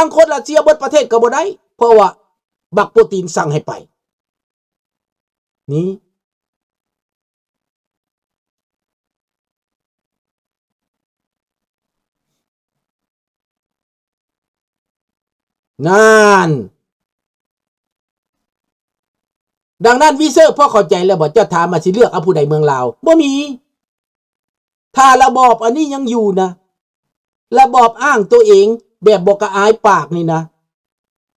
ທັງຄົນຣັດເຊຍເບິດປະເທດກໍບໍ່ໄດ້ ເພາະວ່າບັກປູຕິນສັ່ງໃຫ້ໄປ. ນີ້ ນັ້ນ ດັ່ງນັ້ນ ວິເຊີ ພໍເຂົ້າໃຈແລ້ວບໍ່? ເຈົ້າຖາມວ່າຊິເລືອກເອົາຜູ້ໃດເມືອງລາວ? ບໍ່ມີ. ຖ້າລະບອບອັນນີ້ຍັງຢູ່ນະ ລະບອບອ້າງຕົວເອງແບບບໍ່ກະອາຍປາກນີ້ນະ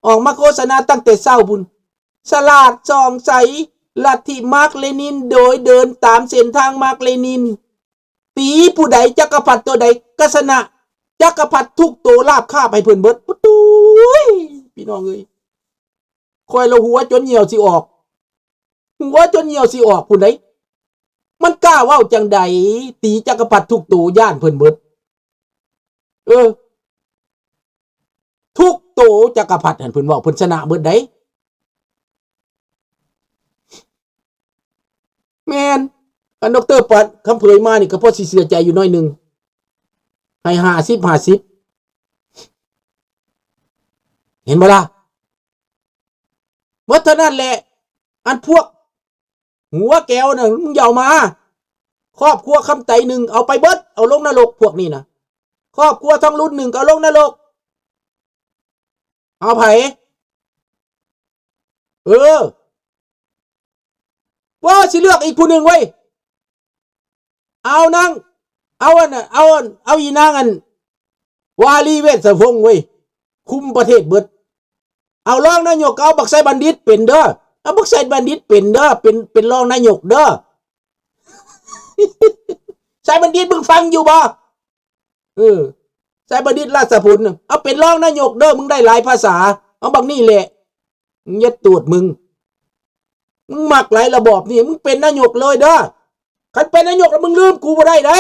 ອອກມາໂຄສະນາຕັ້ງແຕ່ເຊົ້າພຸ້ນ ສະຫຼາດສ່ອງໃສ ລັດທິມາກເລນິນ ໂດຍເດີນຕາມເສັ້ນທາງມາກເລນິນ ຕີຜູ້ໃດ ຈັກກະພັດຕົວໃດກະຊະນະ ຈັກກະພັດທຸກໂຕລາບຄາບໃຫ້ເພິ່ນເບິດ. ໂອ້ໂຫ ພີ່ນ້ອງເອີຍ ຂ້ອຍລະຫົວຈົນຍ່ຽວຊິອອກ ຫົວຈົນຍ່ຽວຊິອອກພຸ້ນໃດ໋. ມັນກ້າເວົ້າຈັ່ງໃດ? ຕີຈັກກະພັດທຸກໂຕຢ້ານເພິ່ນເບິດ. ເອີ ທຸກໂຕຈັກກະພັດຫັ້ນເພິ່ນເວົ້າ ເພິ່ນຊະນະເບິດໃດ໋. ແມ່ນ ຄັນ ດອກເຕີ ປານຄຳເຜີຍມານີ້ ກໍພໍຊິເຊື່ອໃຈຢູ່ໜ້ອຍໜຶ່ງ ໃຫ້ຫ້າສິບຫ້າສິບ ເຫັນບໍ່ລະ? ໝົດເທົ່ານັ້ນແຫຼະ ອັນພວກຫົວແກ້ວນັ້ນ ມຶງຢ່າເອົາມາ. ຄອບຄົວຄຳໄຕໜຶ່ງ ເອົາໄປເບິດ ເອົາລົງນະລົກພວກນີ້ນະ. ຄອບຄົວທອງລຸນໜຶ່ງ ກໍເອົາລົງນະລົກ. ເອົາໃຜ? ເອີ ບໍ່ ຊິເລືອກອີກຜູ້ໜຶ່ງເວີ້ຍ. ເອົານາງ ເອົາອັນ ເອົາອັນ ເອົາອີນາງອັນ ວາລີ ເວດສະພົງເວີ້ຍ ຄຸມປະເທດເບິດ. ເອົາຮອງນາຍົກ ເອົາບັກໄຊບັນດິດເປັນເດີ ເອົາບັກໄຊບັນດິດເປັນເດີ ເປັນ ເປັນຮອງນາຍົກເດີ. ໄຊບັນດິດ ມຶງຟັງຢູ່ບໍ່? ເອີ ໄຊບັນດິດ ລາຊະພົນ ເອົາເປັນຮອງນາຍົກເດີ ມຶງໄດ້ຫຼາຍພາສາ. ເອົາບັກນີ້ແຫຼະ ມຶງຢ່າໂຕດມຶງ ມຶງມັກຫຼາຍລະບອບນີ້ ມຶງເປັນນາຍົກເລີຍເດີ. ຄັນເປັນນາຍົກແລ້ວ ມຶງລືມກູບໍ່ໄດ້ໃດ.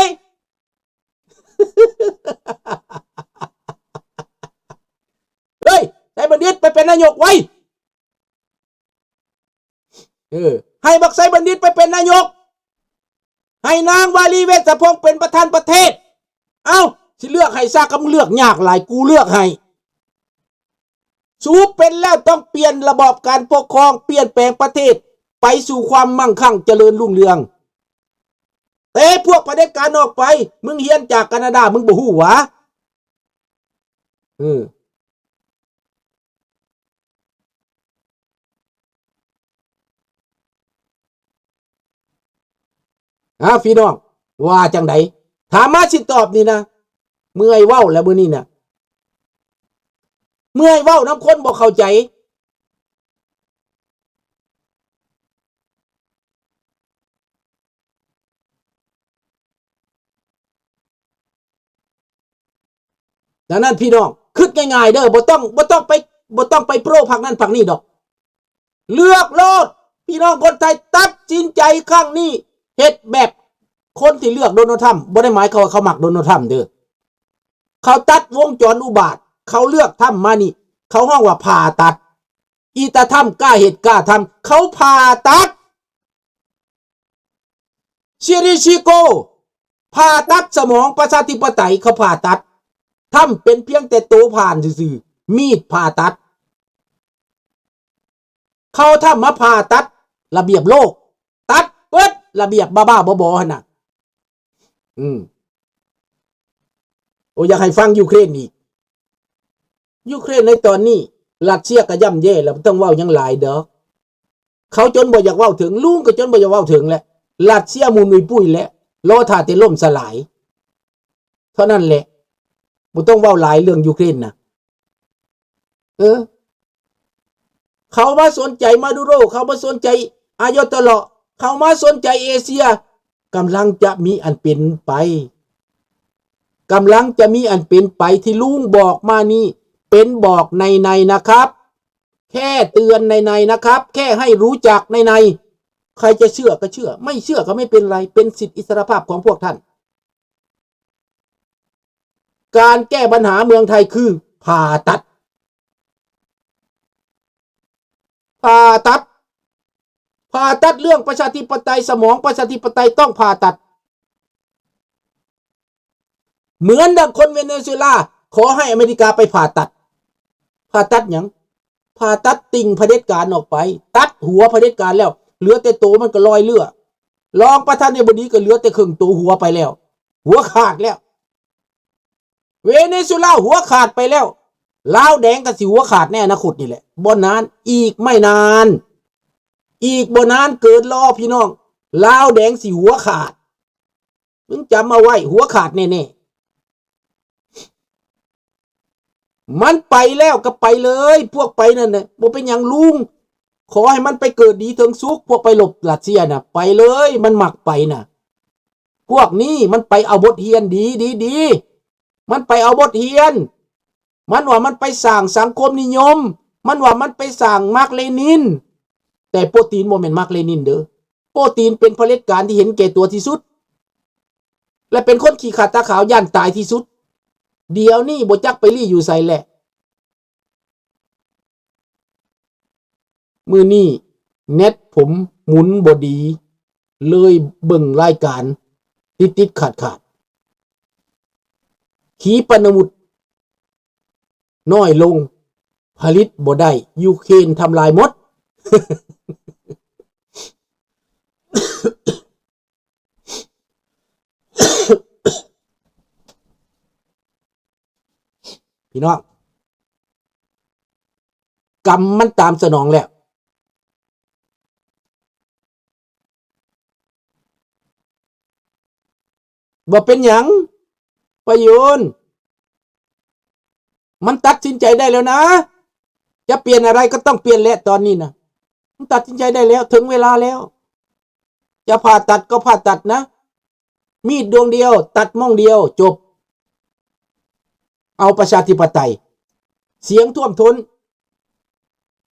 ເຮີ້ຍ ໃຫ້ບັນດິດໄປເປັນນາຍົກໄວ. ເອີ ໃຫ້ບັກໄຊບັນດິດໄປເປັນນາຍົກ ໃຫ້ນາງວາລີ ເວດສະພົງ ເປັນປະທານປະເທດ. ເອົ້າ ຊິເລືອກໃຫ້ຊະ ກະມຶງເລືອກຍາກຫຼາຍ ກູເລືອກໃຫ້. ສູເປັນແລ້ວຕ້ອງປ່ຽນລະບອບການປົກຄອງ ປ່ຽນແປງປະເທດໄປສູ່ຄວາມມັ່ງຄັ່ງຈະເລີນຮຸ່ງເຮືອງ. ເຕະພວກຜະເດັດການອອກໄປ. ມຶງຮຽນຈາກການາດາ ມຶງບໍ່ຮູ້ຫວາ? ເອີ. ອາ ພີ່ນ້ອງ ວ່າຈັ່ງໃດ? ຖາມມາຊິຕອບນີ້ນະ. ເມື່ອຍເວົ້າແລ້ວມື້ນີ້ນະ ເມື່ອຍເວົ້ານຳຄົນບໍ່ເຂົ້າໃຈ. ດັ່ງນັ້ນ ພີ່ນ້ອງ ຄິດງ່າຍໆເດີ ບໍ່ຕ້ອງ ບໍ່ຕ້ອງໄປ ບໍ່ຕ້ອງໄປໂປຣພັກນັ້ນພັກນີ້ດອກ. ເລືອກໂລດ ພີ່ນ້ອງຄົນໄທ ຕັດສິນໃຈຄັ້ງນີ້ ເຮັດແບບຄົນທີ່ເລືອກໂດນັລທຳ ບໍ່ໄດ້ໝາຍຄວາມວ່າເຂົາມັກໂດນັລທຳເດີ. ເຂົາຕັດວົງຈອນອຸບາດ ເຂົາເລືອກທຳມານີ້ ເຂົາຮ້ອງວ່າຜ່າຕັດ. ອີຕາທຳກ້າເຮັດກ້າທຳ ເຂົາຜ່າຕັດ. ຊີຣີຊີໂກ ຜ່າຕັດສະໝອງປະຊາທິປະໄຕ ເຂົາຜ່າຕັດ. ທຳເປັນພຽງແຕ່ໂຕຜ່ານຊື່ໆ ມີດຜ່າຕັດ. ເຂົາທຳມາຜ່າຕັດລະບຽບໂລກ ຕັດເບິດລະບຽບບ້າໆບໍໆຫັ້ນນະ. ອືມ ໂອ ຢາກໃຫ້ຟັງຢູເຄຣນອີກ. ຢູເຄຣນໃນຕອນນີ້ ຣັດເຊຍກໍຍ່ຳແຍ່ແລ້ວ ບໍ່ຕ້ອງເວົ້າຫຍັງຫຼາຍດອກ. ເຂົາຈົນບໍ່ຢາກເວົ້າເຖິງ ລຸງກໍຈົນບໍ່ຢາກເວົ້າເຖິງແຫຼະ. ຣັດເຊຍໝູນອຸຍປຸ້ຍແຫຼະ ລໍຖ້າແຕ່ລົ້ມສະຫຼາຍເທົ່ານັ້ນແຫຼະ. ບໍ່ຕ້ອງເວົ້າຫຼາຍເລື່ອງຢູເຄຣນນະ. ເອີ ເຂົາມາສົນໃຈມາດູໂຣ ເຂົາມາສົນໃຈອາໂຍໂຕະເລາະ ເຂົາມາສົນໃຈເອເຊຍ. ກຳລັງຈະມີອັນເປັນໄປ ກຳລັງຈະມີອັນເປັນໄປ. ທີ່ລຸງບອກມານີ້ເປັນບອກໃນໆນະຄັບ ແຄ່ເຕືອນໃນໆນະຄັບ ແຄ່ໃຫ້ຮູ້ຈັກໃນໆ. ໃຄຈະເຊື່ອກໍເຊື່ອ ໄມ່ເຊື່ອກໍໄມ່ເປັນໄລ ເປັນສິດອິດສະຫຼະພາບຂອງພວກທ່ານ. ການແກ້ບັນຫາເມືອງໄທຄືຜ່າຕັດ ຜ່າຕັດ ຜ່າຕັດເລື່ອງປະຊາທິປະໄຕ ສະໝອງປະຊາທິປະໄຕຕ້ອງຜ່າຕັດ. ເໝືອນດັ່ງຄົນເວເນຊູເອລາ ຂໍໃຫ້ອາເມລິກາໄປຜ່າຕັດ. ຜ່າຕັດຫຍັງ? ຜ່າຕັດຕິ່ງຜະເດັດການອອກໄປ, ຕັດຫົວຜະເດັດການແລ້ວ ເຫຼືອແຕ່ໂຕມັນກໍລອຍເລືອດ. ລອງປະທານາທິບໍດີກໍເຫຼືອແຕ່ເຄິ່ງໂຕ, ຫົວໄປແລ້ວ, ຫົວຂາດແລ້ວ. ເວເນຊູເອລາຫົວຂາດໄປແລ້ວ, ລາວແດງກໍຊິຫົວຂາດໃນອະນາຄົດນີ້ແຫຼະ. ບໍ່ນານ, ອີກໄມ່ນານ, ອີກບໍ່ນານເກີນລໍ ພີ່ນ້ອງ, ລາວແດງຊິຫົວຂາດ. ມຶງຈຳເອົາໄວ້, ຫົວຂາດແນ່ໆ. ມັນໄປແລ້ວກໍໄປເລີຍ, ພວກໄປນັ້ນນະ ບໍ່ເປັນຫຍັງລຸງ, ຂໍໃຫ້ມັນໄປເກີດດີເຖິງສຸກ. ພວກໄປລົບຣັດເຊຍນະ ໄປເລີຍ, ມັນມັກໄປນະ. ພວກນີ້ມັນໄປເອົາບົດຮຽນດີໆ, ມັນໄປເອົາບົດຮຽນ. ມັນວ່າມັນໄປສ້າງສັງຄົມນິຍົມ, ມັນວ່າມັນໄປສ້າງມາກເລນິນ. ແຕ່ໂປຕີນບໍ່ແມ່ນມາກເລນິນເດີ້. ໂປຕີນເປັນຜະເດັດການທີ່ເຫັນແກ່ຕົວທີ່ສຸດ ແລະ ເປັນຄົນຂີ້ຂາດຕາຂາວ ຢ້ານຕາຍທີ່ສຸດ. ດຽວນີ້ບໍ່ຈັກໄປລີ້ຢູ່ໃສແຫຼະ. ມື້ນີ້ແນັດຜົມໝູນບໍ່ດີ, ເລີຍເບິ່ງລາຍການຕິດໆຂາດໆ. ຂີປະນາວຸດນ້ອຍລົງ, ຜະລິດບໍ່ໄດ້, ຢູເຄຣນທຳລາຍໝົດ. ພີ່ນ້ອງ, ກຳມັນຕາມສະໜອງແລ້ວ. ບໍ່ເປັນຫຍັງ ປະຍູນ, ມັນຕັດສິນໃຈໄດ້ແລ້ວນະ. ຈະປ່ຽນອະໄລກໍຕ້ອງປ່ຽນແຫຼະ ຕອນນີ້ນະ. ມັນຕັດສິນໃຈໄດ້ແລ້ວ, ເຖິງເວລາແລ້ວ. ຈະຜ່າຕັດກໍຜ່າຕັດນະ. ມີດດວງດຽວ, ຕັດມ່ອງດຽວ, ຈົບ. ເອົາປະຊາທິປະໄຕ, ສຽງຖ້ວມທົນ.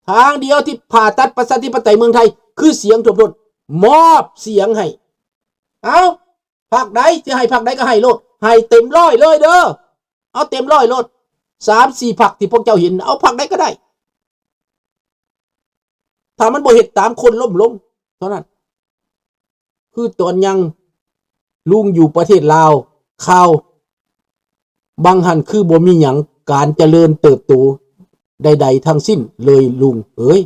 ທາງດຽວທີ່ຜ່າຕັດປະຊາທິປະໄຕເມືອງໄທ ຄືສຽງຖ້ວມທົນ. ມອບສຽງໃຫ້. ເອົາ, ພັກໃດ ຊິໃຫ້ພັກໃດກໍໃຫ້ໂລດ, ໃຫ້ເຕັມຮ້ອຍເລີຍເດີ້. ເອົາເຕັມຮ້ອຍໂລດ. ສາມສີ່ພັກທີ່ພວກເຈົ້າເຫັນ, ເອົາພັກໃດກໍໄດ້. ຖ້າມັນບໍ່ເຮັດຕາມ, ຄົນລົ້ມລົງເທົ່ານັ້ນ. ຄືຕອນຍັງລຸງຢູ່ປະເທດລາວ, ຂ່າວບາງຫັ້ນຄືບໍ່ມີຫຍັງ, ການຈະເລີນເຕີບໂຕໃດໆທັງສິ້ນເລີຍ, ລຸງເອີຍ.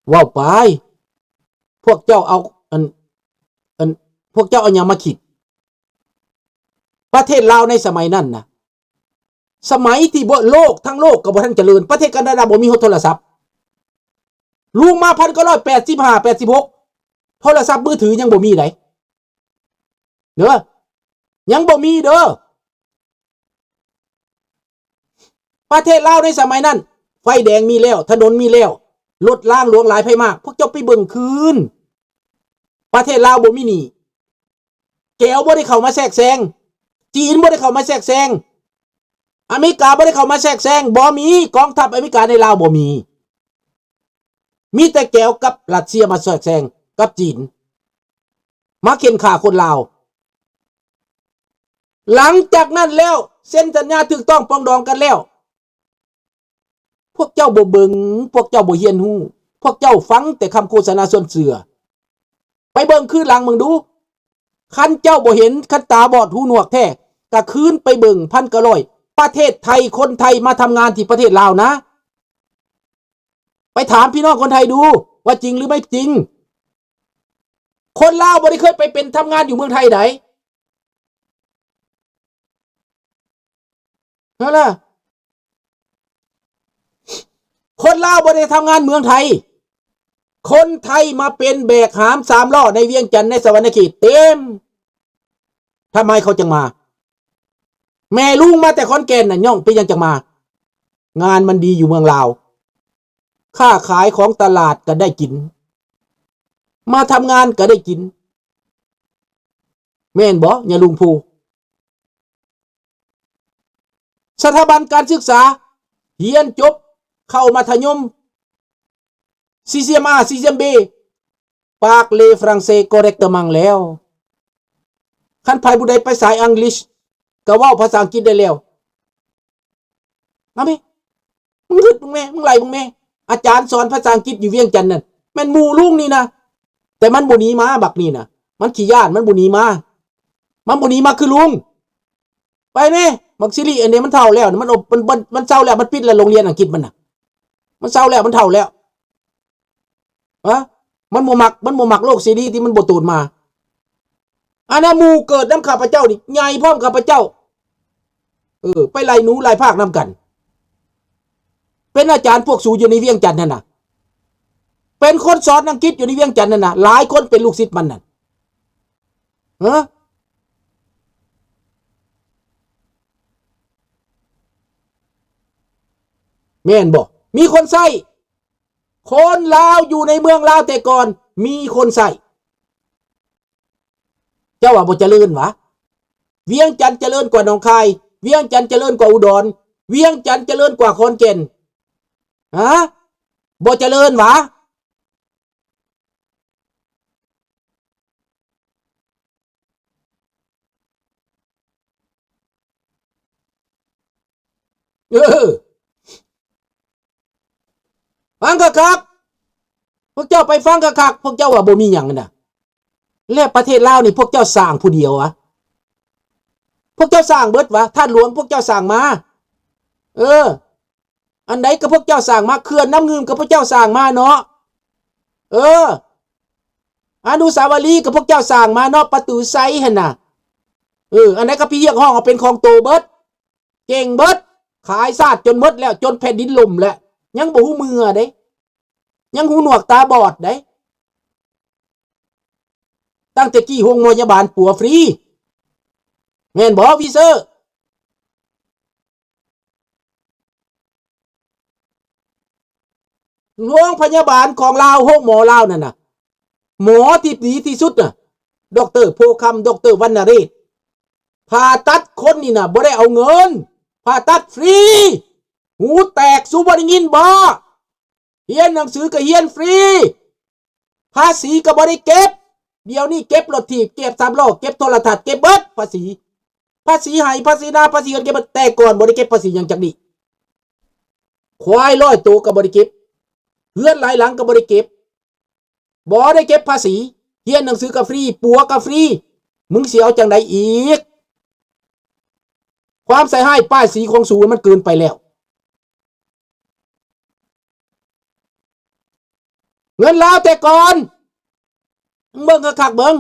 ເວົ້າໄປ, ພວກເຈົ້າເອົາ ອັນ ອັນ ພວກເຈົ້າເອົາຫຍັງມາຄິດ? ປະເທດລາວໃນສະໄໝນັ້ນນະ, ສະໄໝທີ່ບໍ່ ໂລກ ທັງໂລກກໍບໍ່ທັນຈະເລີນ, ປະເທດການາດາບໍ່ມີຮອດໂທລະສັບ. ລຸງມາພັນເກົ້າຮ້ອຍແປດສິບຫ້າ ແປດສິບຫົກ ໂທລະສັບມືຖືຍັງບໍ່ມີໃດ ເດີ, ຍັງບໍ່ມີເດີ. ປະເທດລາວໃນສະໄໝນັ້ນ ໄຟແດງມີແລ້ວ, ຖະໜົນມີແລ້ວ, ລົດລາງຫຼວງຫຼາຍໄພມາກ. ພວກເຈົ້າໄປເບິ່ງຄືນ, ປະເທດລາວບໍ່ມີໜີ້. ແກວບໍ່ໄດ້ເຂົ້າມາແຊກແຊງ, ຈີນບໍ່ໄດ້ເຂົ້າມາແຊກແຊງ, ອາເມລິກາບໍ່ໄດ້ເຂົ້າມາແຊກແຊງ, ບໍ່ມີ. ກອງທັບອາເມລິກາໃນລາວບໍ່ມີ. ມີແຕ່ແກວກັບຣັດເຊຍມາແຊກແຊງ, ກັບຈີນ ມາເຂັ່ນຂ້າຄົນລາວ. ຫຼັງຈາກນັ້ນແລ້ວ ເຊັນສັນຍາຖືກຕ້ອງປອງດອງກັນແລ້ວ, ພວກເຈົ້າບໍ່ເບິ່ງ, ພວກເຈົ້າບໍ່ຮຽນຮູ້, ພວກເຈົ້າຟັງແຕ່ຄຳໂຄສະນາຊວນເຊື່ອ. ໄປເບິ່ງຄືນຫຼັງເບິ່ງດູ. ຄັນເຈົ້າບໍ່ເຫັນ, ຄັນຕາບອດຫູໜວກແທ້, ກະຄືນໄປເບິ່ງພັນເກົ້າຮ້ອຍ ປະເທດໄທ, ຄົນໄທມາທຳງານທີ່ປະເທດລາວນະ. ໄປຖາມພີ່ນ້ອງຄົນໄທດູວ່າຈິງຫຼືໄມ່ຈິງ. ຄົນລາວບໍ່ໄດ້ເຄີຍໄປເປັນທຳງານຢູ່ເມືອງໄທໃດ. ຫັ້ນລະ, ຄົນລາວບໍ່ໄດ້ທຳງານເມືອງໄທ. ຄົນໄທມາເປັນແບກຫາມສາມລໍ້ໃນວຽງຈັນ, ໃນສະຫວັນນະເຂດເຕັມ. ທຳໄມເຂົາຈຶ່ງມາ? ແມ່ລຸງມາແຕ່ຂອນແກ່ນນະ, ຍ້ອງເປັນຫຍັງຈັ່ງມາ? ງານມັນດີຢູ່ເມືອງລາວ, ຄ້າຂາຍຂອງຕະຫຼາດກໍໄດ້ກິນ, ມາທຳງານກໍໄດ້ກິນ. ແມ່ນບໍ່ ຍາລຸງພູ? ສະຖາບັນການສຶກສາ, ຮຽນຈົບເຂົ້າມັດທະຍົມ ຊີເຊັມອາ ຊີເຊັມບີ ປາກເລຝຣັ່ງເສດ correctement ແລ້ວ. ຄັນໃຜຜູ້ໃດໄປສາຍອັງກິດ ກໍເວົ້າພາສາອັງກິດໄດ້ແລ້ວ. ມາແມ່, ມຶງຮຶດເບິ່ງແມ່, ມຶງໄລ່ເບິ່ງແມ່. ອາຈານສອນພາສາອັງກິດຢູ່ວຽງຈັນນັ້ນ ແມ່ນໝູ່ລຸງນີ້ນະ, ແຕ່ມັນບໍ່ໜີມາ, ບັກນີ້ນະ, ມັນຂີ້ຢ້ານ, ມັນບໍ່ໜີມາ, ມັນບໍ່ໜີມາຄືລຸງ. ໄປແມ່, ບັກຊີຣີອັນນີ້ມັນເຖົ້າແລ້ວ ມັນອົບ ມັນ ມັນ ມັນເຊົາແລ້ວ ມັນປິດແລ້ວໂຮງຮຽນອັງກິດມັນນະ ມັນເຊົາແລ້ວ ມັນເຖົ້າແລ້ວ ຮະ ມັນບໍ່ມັກ ມັນບໍ່ມັກໂລກເສລີທີ່ມັນບໍ່ໂຕນມາ. ອັນນະ ໝູ່ເກີດນຳຂ້າພະເຈົ້ານີ້ ໃຫຍ່ພ້ອມຂ້າພະເຈົ້າ ເອີ ໄປໄລ່ໜູໄລ່ພາກນຳກັນ ເປັນອາຈານພວກສູຢູ່ໃນວຽງຈັນຫັ້ນນະ ເປັນຄົນສອນອັງກິດຢູ່ໃນວຽງຈັນຫັ້ນນະ ຫຼາຍຄົນເປັນລູກສິດມັນນັ້ນ ຮະ ແມ່ນບໍ່? ມີຄົນໃຊ້ ຄົນລາວຢູ່ໃນເມືອງລາວແຕ່ກ່ອນມີຄົນໃຊ້ ເຈົ້າວ່າບໍ່ຈະເລີນຫວາ? ວຽງຈັນຈະເລີນກວ່າໜອງຄາຍ, ວຽງຈັນຈະເລີນກວ່າອຸດອນ, ວຽງຈັນຈະເລີນກວ່າຂອນແກ່ນ. ຮະ? ບໍ່ຈະເລີນຫວາ? ເອີ ຟັງຄັກໆ ພວກເຈົ້າໄປຟັງຄັກໆ ພວກເຈົ້າວ່າບໍ່ມີຫຍັງນະ ແລະ ປະເທດລາວນີ້ພວກເຈົ້າສ້າງຜູ້ດຽວຫວາ? ພວກເຈົ້າສ້າງເບິດຫວາ? ທາດຫຼວງພວກເຈົ້າສ້າງມາ ເອີ ອັນໃດກໍພວກເຈົ້າສ້າງມາ ເຂື່ອນນ້ຳງື່ມກໍພວກເຈົ້າສ້າງມາເນາະ ເອີ ອະນຸສາວະລີກໍພວກເຈົ້າສ້າງມາເນາະ ປະຕູໄຊຫັ້ນນະ ເອີ ອັນໃດກໍໄປຮຽກຮ້ອງເອົາເປັນຂອງໂຕເບິດ ເກັ່ງເບິດ ຂາຍຊາດຈົນໝົດແລ້ວ ຈົນແຜ່ນດິນຫຼົ່ມແລ້ວ ຍັງບໍ່ຮູ້ເມື່ອເດ້ ຍັງຫູໜວກຕາບອດເດ້ ຕັ້ງແຕ່ກີ້ໂຮງໝໍພະຍາບານປົວຟຣີ ແມ່ນບໍ່ ວີເຊີ? ໂຮງພະຍາບານຂອງລາວ ໂຮງໝໍລາວນັ້ນນະ ໝໍທີ່ດີທີ່ສຸດນະ ດອກເຕີ ໂພຄຳ ດອກເຕີ ວັນນະເຣດ ຜ່າຕັດຄົນນີ້ນະ ບໍ່ໄດ້ເອົາເງິນ ຜ່າຕັດຟຣີ ຫູແຕກ ສູບໍ່ໄດ້ຍິນບໍ? ຮຽນໜັງສືກໍຮຽນຟຣີ ພາສີກໍບໍ່ໄດ້ເກັບ ດຽວນີ້ເກັບລົດຖີບ ເກັບສາມລໍ້ ເກັບໂທລະທັດ ເກັບເບິດພາສີ ພາສີໄຮ່ ພາສີນາ ພາສີເຮືອນ ເກັບເບິດ ແຕ່ກ່ອນບໍ່ໄດ້ເກັບພາສີຫຍັງຈັກດີ້ ຄວາຍຮ້ອຍໂຕກໍບໍ່ໄດ້ເກັບ ເຮືອນຫຼາຍຫຼັງກໍບໍ່ໄດ້ເກັບ ບໍ່ໄດ້ເກັບພາສີ ຮຽນໜັງສືກໍຟຣີ ປົວກໍຟຣີ ມຶງຊິເອົາຈັ່ງໃດອີກ? ຄວາມໃສ່ຮ້າຍປ້າຍສີຂອງສູມັນເກີນໄປແລ້ວ ເງິນລາວແຕ່ກ່ອນ ເບິ່ງຄັກໆ ເບິ່ງ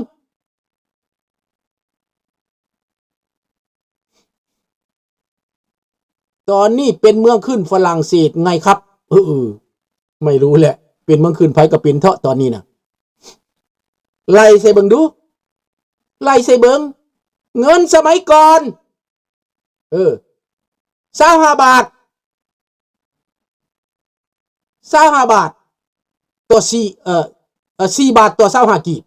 ຕອນນີ້ເປັນເມືອງຂຶ້ນຝຣັ່ງເສດໄງຄັບ? ເອີ ໄມ່ຮູ້ແຫຼະ ເປັນເມືອງຂຶ້ນໃຜກໍເປັນເທາະຕອນນີ້ນະ ໄລ່ໃສ່ເບິ່ງດູ ໄລ່ໃສ່ເບິ່ງ ເງິນສະໄໝກ່ອນ ເອີ ຊາວຫ້າບາດ ຊາວຫ້າບາດຕໍ່ສີ່ ເອີ ເອີ ສີ່ບາດຕໍ່ຊາວຫ້າກີບ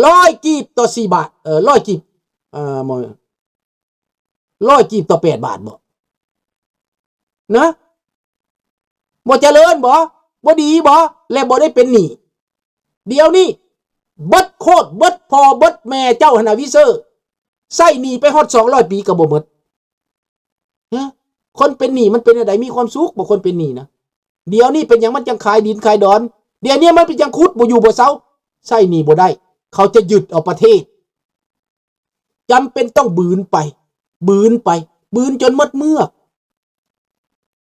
ຮ້ອຍກີບຕໍ່ສີ່ບາດ ເອີ ຮ້ອຍກີບ ເອີ ບໍ່ ຮ້ອຍກີບຕໍ່ແປດບາດບໍ ນະ ບໍ່ຈະເລີນບໍ ບໍ່ດີບໍ ແລະ ບໍ່ໄດ້ເປັນໜີ້ ດຽວນີ້ເບິດໂຄດເບິດພໍ່ເບິດແມ່ເຈົ້າຫັ້ນນະ ວີເຊີ ໃຊ້ໜີ້ໄປຮອດສອງຮ້ອຍປີກໍບໍ່ໝົດ ຮະ ຄົນເປັນໜີ້ມັນເປັນແນວໃດ? ມີຄວາມສຸກບໍ່ຄົນເປັນໜີ້ນະ? ດຽວນີ້ເປັນຫຍັງມັນຈັ່ງຂາຍດິນຂາຍດອນ? ດຽວນີ້ມັນເປັນຫຍັງຂຸດບໍ່ຢູ່ບໍ່ເຊົາ? ໃຊ້ໜີ້ບໍ່ໄດ້ ເຂົາຈະຍຶດເອົາປະເທດ ຈຳເປັນຕ້ອງບືນໄປ ບືນໄປ ບືນຈົນໝົດເມືອກ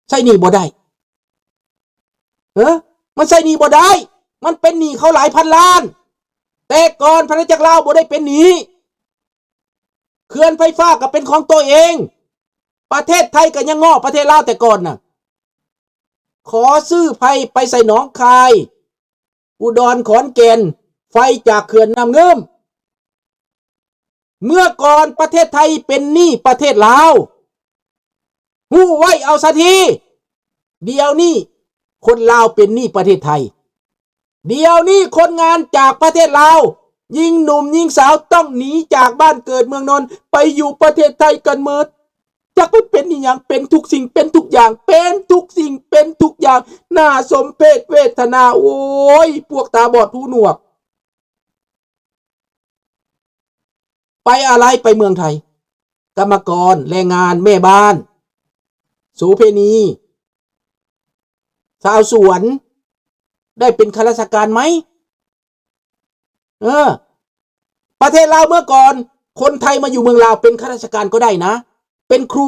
ໃຊ້ໜີ້ບໍ່ໄດ້ ເອີ ມັນໃຊ້ໜີ້ບໍ່ໄດ້ ມັນເປັນໜີ້ເຂົາຫຼາຍພັນລ້ານ ແຕ່ກ່ອນອານາຈັກລາວບໍ່ໄດ້ເປັນໜີ້ ເຂື່ອນໄຟຟ້າກໍເປັນຂອງໂຕເອງ ປະເທດໄທກໍຍັງງໍ້ປະເທດລາວແຕ່ກ່ອນນະ ຂໍຊື້ໄຟໄປໃສ່ໜອງຄາຍ ອຸດອນ ຂອນແກ່ນ ໄຟຈາກເຂື່ອນນ້ຳງື່ມ ເມື່ອກ່ອນປະເທດໄທເປັນໜີ້ປະເທດລາວ ຮູ້ໄວ້ເອົາສາທີ ດຽວນີ້ຄົນລາວເປັນໜີ້ປະເທດໄທ ດຽວນີ້ຄົນງານຈາກປະເທດລາວ ຍິງໜຸ່ມຍິງສາວຕ້ອງໜີຈາກບ້ານເກີດເມືອງນອນ ໄປຢູ່ປະເທດໄທກັນໝົດ ຈັກໄປເປັນອີ່ຫຍັງ ເປັນທຸກສິ່ງເປັນທຸກຢ່າງ ເປັນທຸກສິ່ງເປັນທຸກຢ່າງ ໜ້າສົມເພດເວທະນາ ໂອ້ຍ ພວກຕາບອດຫູໜວກ ໄປອາໄລໄປເມືອງໄທ ກຳມະກອນ ແຮງງານ ແມ່ບ້ານ ໂສເພນີ ຊາວສວນ ໄດ້ເປັນຂ້າລາຊະການໄໝ? ເອີ ປະເທດລາວເມື່ອກ່ອນ ຄົນໄທມາຢູ່ເມືອງລາວເປັນຂ້າລາຊະການກໍໄດ້ນະ ເປັນຄູ